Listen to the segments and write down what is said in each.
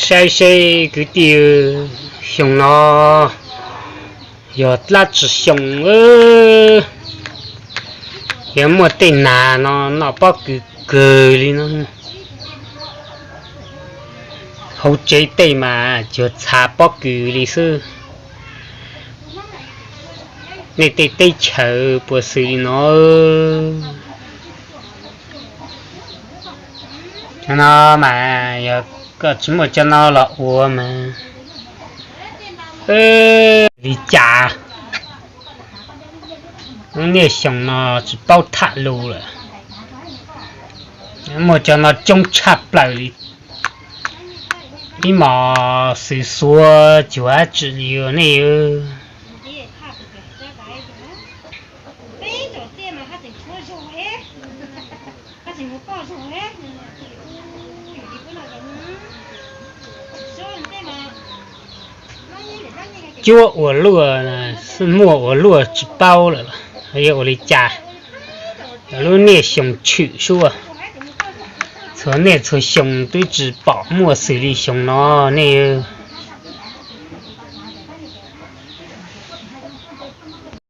Saib seb kwv tij, xyoo no yog dab tsi xyoo, yog muaj tej nag no noj pob kws kawg li no. Hauv tsev tej mas cuag txhav pob kws li xwb. Nej tej teb chaws puas xws li no? No mas yog koj tsis muaj cov no los ua mas li cas? Lub niaj xyoo no tsis paub tham lus lawm. Muaj cov no coob tshaj plaws li. Ib mos xwm xuav cuag dab tsi li nej. Cuab ua luaj, muaj ua luaj tsis paub lawm, yog ua li cas? Lub niaj xyoo tshwm suab, txhua niaj txhua xyoo twb tsis pom muaj xws li xyoo no ne.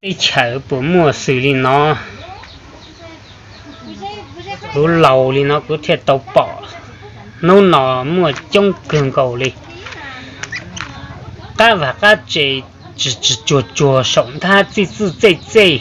Teb chaws puas muaj xws li no? Kuv laus li no kuv thiaj tau pom. Hnub no muaj coob kawg nkaus li. Qab vaj qab tse tsis tsuag tsuag saum nthab txij txwj txej txej.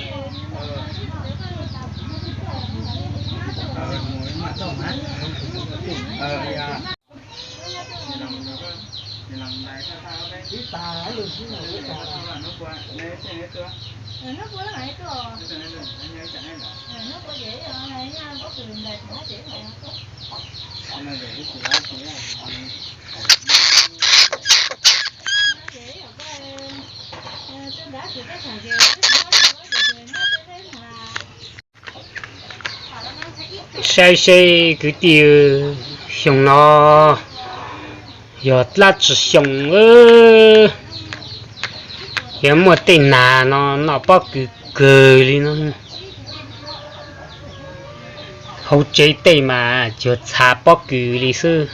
Saib seb kwv tij, xyoo no yog dab tsi xyoo, yog muaj tej nag no noj pob kws kawg li no. Hauv tsev tej mas cuag txhav pob kws li xwb.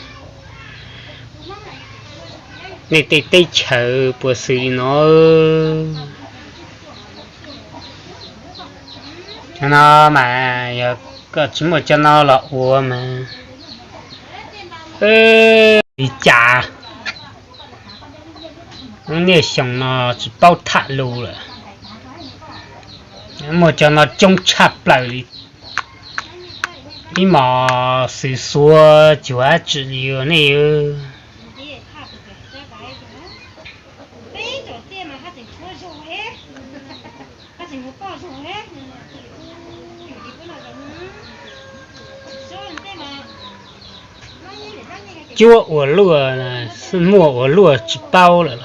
Nej tej teb chaws puas xws li no? No mas yog koj tsis muaj cov no los ua mas li cas? Lub niaj xyoo no tsis paub tham lus lawm. Muaj cov no coob tshaj plaws li. Ib mos xwm xuav cuag dab tsi li nej. Cuab ua luaj, muaj ua luaj tsis paub lawm,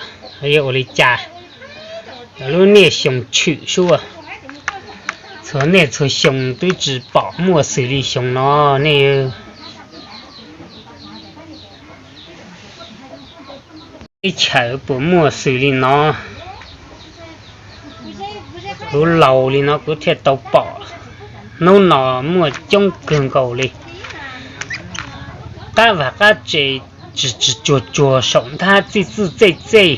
yog ua li cas? Lub niaj xyoo tshwm suab, txhua niaj txhua xyoo twb tsis pom muaj xws li xyoo no ne. Teb chaws puas muaj xws li no? Kuv laus li no kuv thiaj tau pom. Hnub no muaj coob kawg nkaus li. Qab vaj qab tse tsis tsuag tsuag saum nthab txij txwj txej txej.